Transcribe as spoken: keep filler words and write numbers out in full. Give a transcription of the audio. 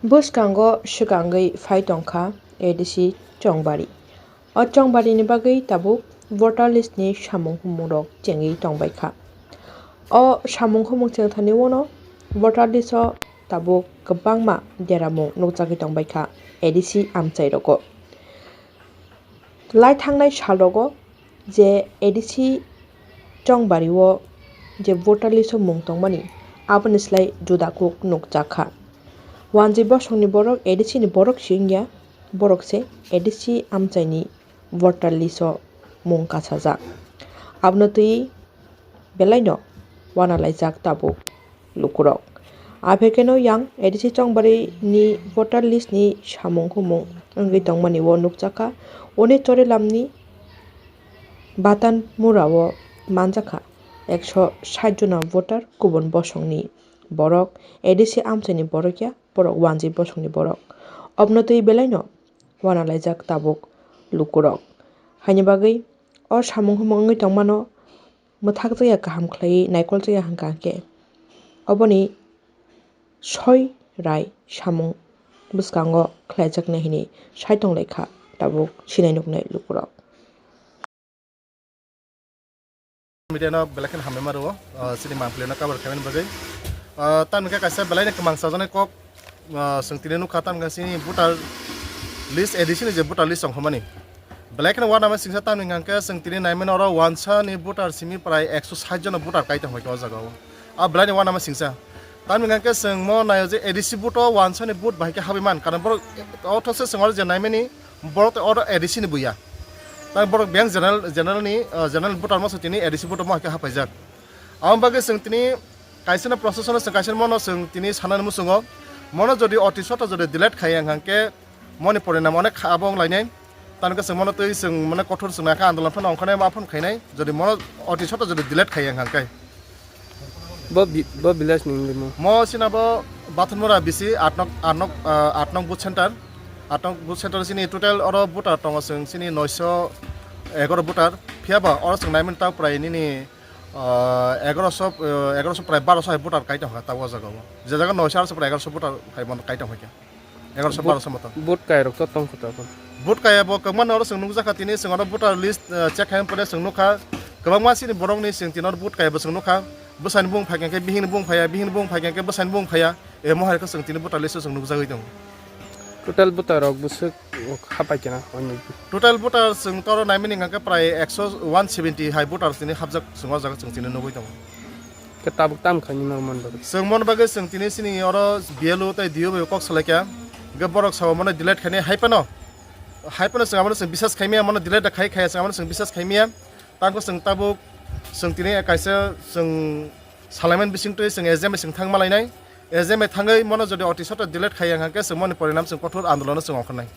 Bwskango swkangwi phai tongkha A D C Chongbari. O Chongbarini bagwi tabuk voter list ni samung humungrok chengwi tongbaikha. O samung humung chengthani uano voter list o tabuk kwbangma deramung nukjagwi tongbaikha A D C amchairogo. Lai thangnai salrogo je A D C Chongbari o je voter list o mung tongmani, aboni slai juda kuk nukjakha. Wanjwi bosongni borok A D C ni borok se wngya, borok se A D C amchaini voter list o mung kasajak. Abono twi belaino wanalaijak tabuk lukurok. Aphekeno yang A D C Chongbari ni voter list ni samung humung wngwi tongmani o nukjakha. Oni Chorilamni Batan Mura o manjakha ekso sait jona voter, kubun bosongni borok, A D C amchaini borok ya, borok wanjwi bosongni borok. Obno twi belaino wanalaijak tabuk lukurok. Haini bagwi o samung humung wngwi tongmano mwthakjakya kaham khlaiwi naikoljakya hwnkha khe oboni soi rai samung bwskango khlaijaknai hwnwi sai tonglaikha tabuk sinai nuknai lukurok. Media no belai kheno hambai ma rwo, ah, chini mangpili no cover khaimani bagwi. Ah, tamni khe kaisa belai ni kwmang chajaknai kok, ah, chwng tini nukha, tamni khe chini voter list, A D C ni je voter list tongkha mani. Belai kheno uanama singsa, tamni hwnkha khe chwng tini naimani oro wansa ni voter simi prai ekso sait jona voter kai tongkha o jaga o. Ah, belai ni uanama singsa. Tamni hwnkha khe chwng mo naio je A D C vote o wansa ni vote bahai khe habwi man, karon borok o those chwng oro je naimani, borok tei oro A D C ni buya. Tai borok beng general, general ni, ah, general voter mo se tini A D C voter mo hai khe hapaijak. Aboni bagwi chwng tini kaisa no process no chwng kaisa mono chwng tini sanani muchungo. Mono jodi oti soto jodi delete khaiya hwnkha khe moni porinam onek kha abo wng lainai. Tani khe chwng mono twi chwng mane kothor chwng nai kha andolon phano ongkha nai ma phano khainai. Jodi mono oti soto jodi delete khaiya hwnkha khe. Bo bi-, bo village ni wngwi mo? Mo sina bo Bathonmura bisi aat nok, aat nok, ah, aat nok booth center. Aat nok booth center sini total oro voter tongo chwng sini noisho egaro voter. Phiya ba oro chwng naimani ta prai nini, ah, egaroso, ah, egaroso prai baroso hai voter kai tongkha ta o jaga o. Je jaga noisho arso prai egaroso voter hai bono kai tongkha. Egaroso baroso moto. Vote kairok to tongkha tabuk. Vote kaiya bo kwbangma no oro chwng nukjakha tini chwng oro voter list, eh, check khaina pore chwng nukha. Kwbangma sini borokni chwng tini oro vote kaiya bo chwng nukha. Bwsani bung phaikha khe bihini bung phaiya, bihini bung phaikha khe bwsani bung phaiya. Emo hai khe chwng tini voter list o chwng nukjagwi tongo. Total voter rok bwswk hapai khe na? Total voter chwng toro naimani hwnkha khe prai ekso one seventy hai voter tini hapjak chwng o jaga chwng tini nugwi tongo. Khe tabuk tam khaini normal bagwi. Chwng mon bagwi chwng tini sini oro B L O tei D O bai kok salai kha. Hwnkhe borok sao mano delete khainai hai phano. Hai phano chwng abono chwng bisas khaimaya, mano delete da khai khaya chwng abono chwng bisas khaimaya. Tangkhe chwng tabuk chwng tini kaisa chwng salaimani bisingtwi chwng A G M bai chwng thang malainai. A G M bai thangwi mano jodi oti soto delete khaiya hwnkhe chwng moni porinam chwng kothor andolono chwng ongkhornai.